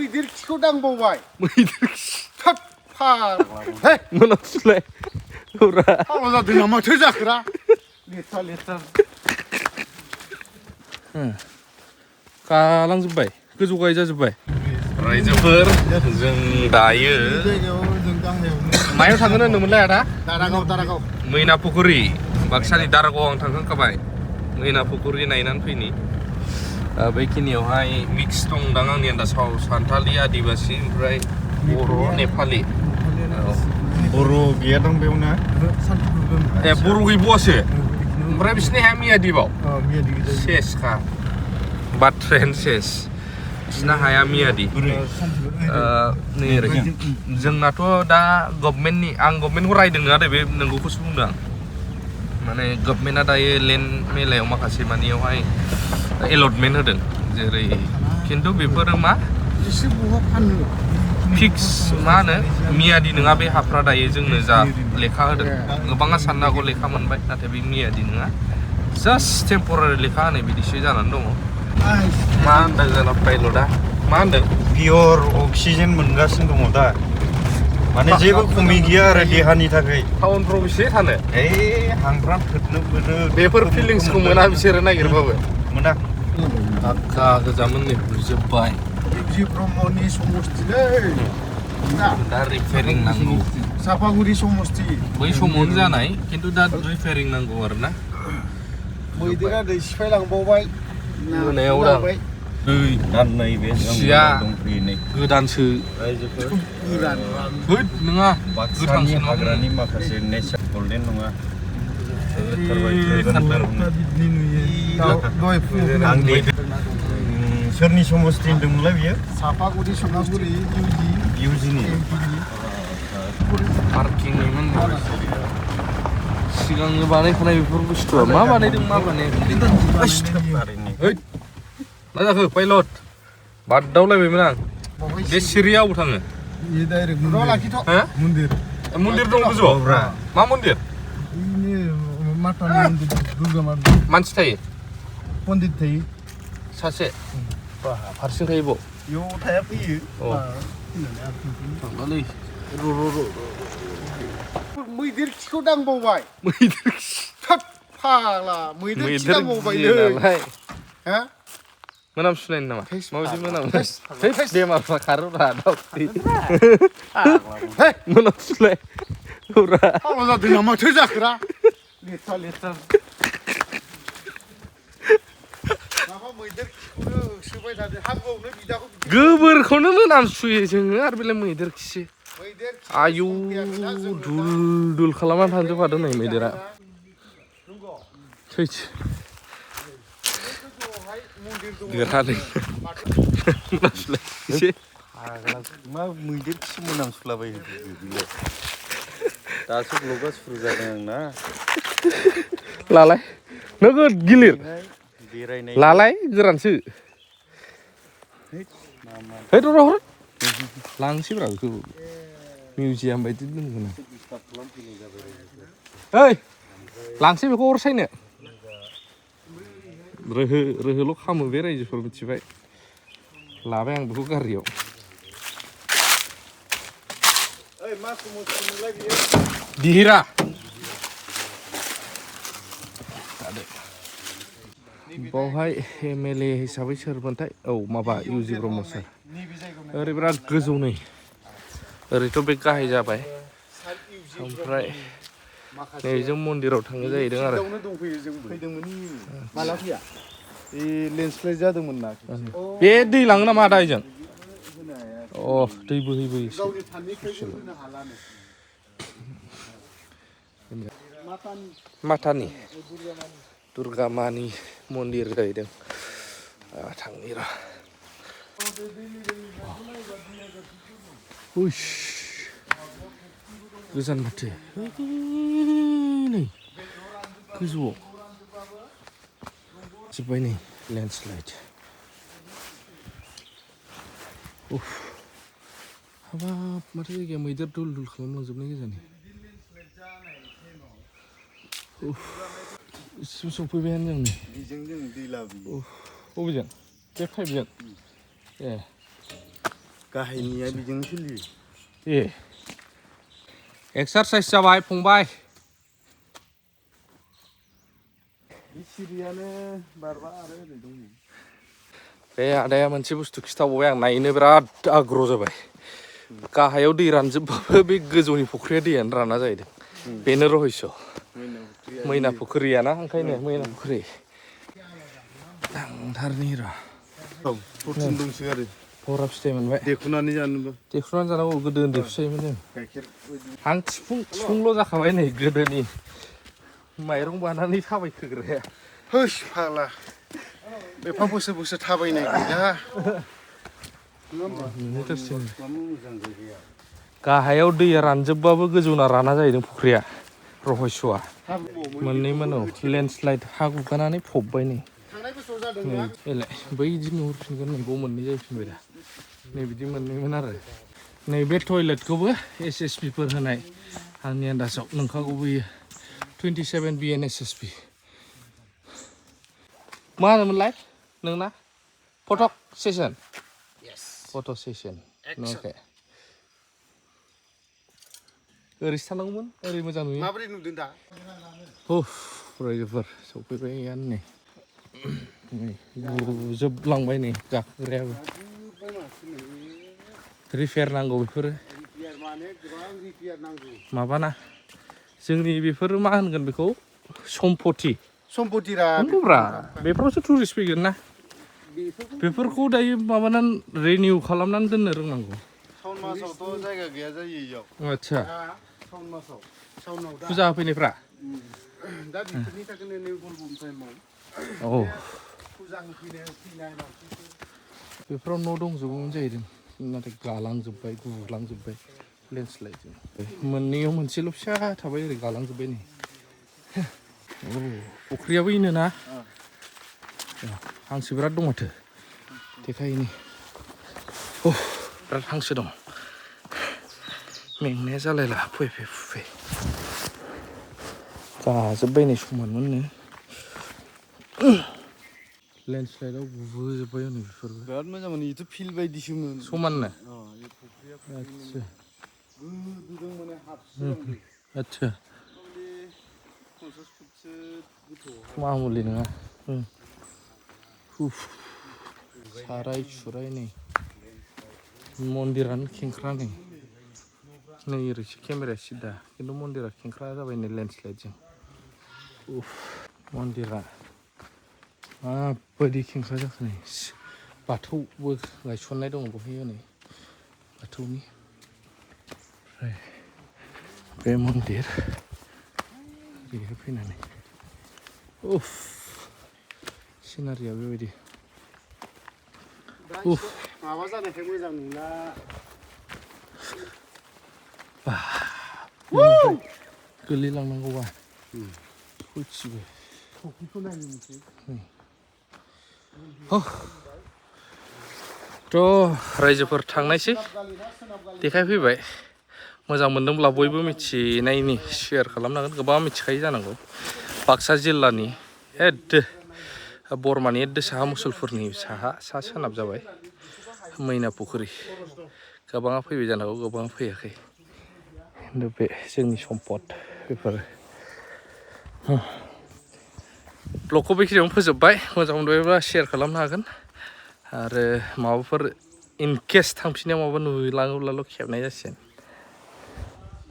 मैदेर खिखौ दांबावबाय मैदेर खि थोद फाग्ला मोनामसुलाय हरा फाग्ला जादों ना माथो जाखोरा लेथ्रा लेथ्रा गालांजोब्बाय गोजौ गाय जाजोब्बाय रायजोफोर जों दायो मायाव थांगोन होनदोंमोनलाय आदा दारागाव मैना पुखुरि बाक्सानि दारागावआव आं थांखांखाबाय मैना पुखुरि नायनानै फैनि बेखिनियावहाय मिक्स दंदां आंनि आन्दासाव सान्थालि आदिबासि ओमफ्राय बर' नेपालि बर' गैया दं बेयाव ना ए बर' गैबावासो ओमफ्राय बिसिनि हाया मियादिबाव सेसखा बाथ्रायानो सेस बिसिना हाया मियादि नै ओरै जोंनाथ' दा गभर्नमेन्टनि आं गभर्नमेन्टखौ रायदों नङा दे बे नंगौखौसो बुंदों आं माने गभर्नमेन्टआ दायो लेन्ड मेलायाव माखासे मानियावहाय एलटमेन्ट होदों जेरै खिन्थु बेफोरो मा एसे बहा फानो फिक्स मा होनो मियादि नङा बे हाफ्रा दायो जोंनो जा लेखा होदों गोबाङा साननो हागौ लेखा मोनबाय नाथाय बे मियादि नङा जास्ट टेम्परारि लेखा होनाय बिदिसो जानानै दङ मा होनदों जोंना पाइलटआ मा होनदों पियर अक्सिजेन मोनगासिनो दङ दा माने जेबो खमि गैया आरो देहानि थाखाय टाउनफ्राव बेसे थानो हांफ्राम थोदनो मोनो बेफोर फिलिंसखौ मोना बिसोरो नागिरबाबो मोना आखा गोजामोन नै बुजोब्बाय इउजि ब्रह्मनि समस्तिलै दा रिपेयारिं नांगौ सापागुरि समस्ति बै समावनो जानाय खिन्थु दा रिपेयारिं नांगौ आरो ना मैदेरा दै सिफायलांबावबाय मोनायाव दा दा नैबे सिया दंफैयो नै गोदानसो रायजोफोर होद नङा बाक्सानि हाग्रानि माखासे नेचार गल्डेन नङा सोरनि समस्ति होनदोंमोनलाय बियो सापागुरि समस्ति इउजिनि पार्किंनिमोन सिगांनो बानायखानाय बेफोर बुस्थुआ मा बानायदों मा बानायाखै मा जाखो पाइलट बादावलायबायमोन आं बे सिरिया अबाव थाङो मन्दिर दं गोजौआव मा मन्दिर मानसि थायो पण्डित थायो सासे हारसिं थायो बाव बेयाव थाया फैयो मैदेर खिखौ दांबावबाय मैदेर खि थोद फाग्ला मैदेर खि दांबावबायलै हा मोनामसुनाय नामा माबायदि मोनामो बेमारफ्रा खारोब्रा मोनामसुलाय फाग्ला जादों ना माथो जाखोरा लेथ्रा लेथ्रा माबा मैदेर खिखौनो होसोबाय थादों हाब्रुआवनो बिदाखौ गोबोरखौनो मोनामसुयो जोङो आरो बेलाय मैदेर खिसो मैदेर आयु दुल दुल खालामना थांजोबखादों नै मैदेरा सैथो देरहादों मोनामसुलाय एसे मा मैदेर खि मोनामसुलाबायो दासो ब्लगा सुरु जादों आंना लालाय नोगोद गिलिर बेरायनाय लालाय गोरानसो है र' लांसैब्रा बेखौ मिउजियाम बायदि दोनगोन ओइ लांसै बेखौ अर सायनो रोहोल' खामो बे रायजोफोर मिथिबाय लाबाय आं बेखौ गारियाव दिहिरा बावहाय एमएलए हिसाबै सोरमोनथाय औ माबा इउजि ब्रह्म सार ओरै बिराद गोजौ नै ओरैथ' बे गाहाय जाबाय ओमफ्राय नैजों मन्दिराव थांनो जाहैदों आरो माला फैया लेन्डस्लाइड जादोंमोन ना बे दै लाङो नामा आदा एजों अ दै बोहैबोयो मातानि दुर्गा मानि मन्दिर जाहैदों थांनि र' गोजान माथो नै गोजौआव जोब्बाय नै लेन्डस्लाइड हाबाब माथो जायगाया मैदेर दुल दुल खालामलांजोबनाय गोजानि इसिम सफैबायानो जों दै लाबोयो बबेजों बे पाइपजों ए गाहायनिया बिजोंनो सोलियो ए एक्सारसाइज जाबाय फंबाय सिरियानो बारबा आरो ओरै दङ बे आदाया मोनसे बुस्थु खिथाबावबाय आं नायनो बिराद आग्रह जाबाय गाहायाव दै रानजोबबाबो बे गोजौनि फुख्रिया दैयानो राना जाहैदों बेनो रहस्य मैना फुख्रियाना ओंखायनो मैना फुख्रि थांथारनि र' औ प्रटिन दंसो आरो बरा फिथाइ मोनबाय देखुनानै जानोबो देखुनानै जानांगौ गोदो उन्दैयावसो जायोमोन जों गाइखेर आं थिफुंल' जाखाबाय नै गोदोनि माइरं बानानै थाबायखोग्राया होस फाग्ला एफा बोसोर बोसोर थाबायनाय गैया गाहायाव दैया रानजोबबाबो गोजौना राना जाहैदों फुख्रिया रहस्यआ मोननैमोन औ लेन्डस्लाइड हा गुगानानै फबबाय नै एलाय बैदि नुहुरफिनगोन नोंगौ मोननै जाफिनबाय दा नै बिदि मोननैमोन आरो नैबे टयलेटखौबो SSB फोर होनाय आंनि आन्दाजाव नंखागौबो इयो 27 BNSSB मा होनोमोनलाय नोंना फट' सेसन फट' सेसन अके ओरैसो थानांगौमोन ओरै मोजां नुयो माबोरै नुदों दा रायजोफोर सफैबायानो नै गुजोबलांबाय नै गाखोग्रायाबो रिपेयार नांगौ बेफोरो माबाना जोंनि बेफोरो मा होनगोन बेखौ सम्पति नंगौब्रा बेफोरावसो टुरिस्ट फैगोन ना बेफोरखौ दायो माबानानै रिनिउ खालामनानै दोननो रोंनांगौ सावन मासावथ' जायगा गैया जायो इयाव आदसा सावन मासाव सावनाव दा फुजा होफैनायफ्रा दा बेफोरनि थाखायनो नै गलबम टाइमाव औ फुजा फैनाय मानसिफोर बेफोराव न' दंजोबोमोन जाहैदों नाथाय गालांजोब्बाय गुलांजोब्बाय लेन्डस्लाइडजों मोननैयाव मोनसेल' फिसा थाबाय ओरै गालांजोब्बाय नै फुख्रियाबो इनो ना हांसो बिराद दं माथो देखायनि बिराद हांसो दं मेंनाया जालायला फैफै फुफै गाजोब्बाय नै समानमोननो लेन्डस्लाइडआव गुबोजोब्बाय हनै बेफोरबो बिराद मोजां मोनो इथ' फिल्ड बायदिसोमोन समाननो आदसा गोदों माने हाबसिगोन आदसा 50 फुटसो गोथौ मामुलि नङा साराय सुराय नै मन्दिरानो खेंख्रा नै ओरैसो केमेराया सिदा खिन्थु मन्दिरा खेंख्रा जाबाय नै लेन्डस्लाइडजों मन्दिरा माबायदि खेंख्रा जाखो नै बाथौबो गायसननाय दङ बहाय हनै बाथौनि ओमफ्राय बे मन्दिर ओरैहाय फैनानै सिनारिया बेबायदि माबा जानायखाय मोजां नुला गोलैलांनांगौबा सयथिबो फुख्रिखौ नायनो मोनसै थ' रायजोफोर थांनायसै देखायफैबाय मोजां मोनदोंब्ला बयबो मिथिनायनि शेयार खालामनांगोन गोबां मिथिखायो जानांगौ बाक्सा जिल्लानि एदे बरमानि एदे साहा मुसलपुरनि साहा सा सोनाब जाबाय मैना फुख्रि गोबाङा फैबाय जानांगौ गोबाङा फैयाखै खिन्थु बे जोंनि सम्पद बेफोर ब्लगखौ बेखिनियावनो फोजोबबाय मोजां मोनबायब्ला शेयार खालामनो हागोन आरो माबाफोर इनकेस थांफिननायाव माबा नुलाङोब्लाल' खेबनाय जासिगोन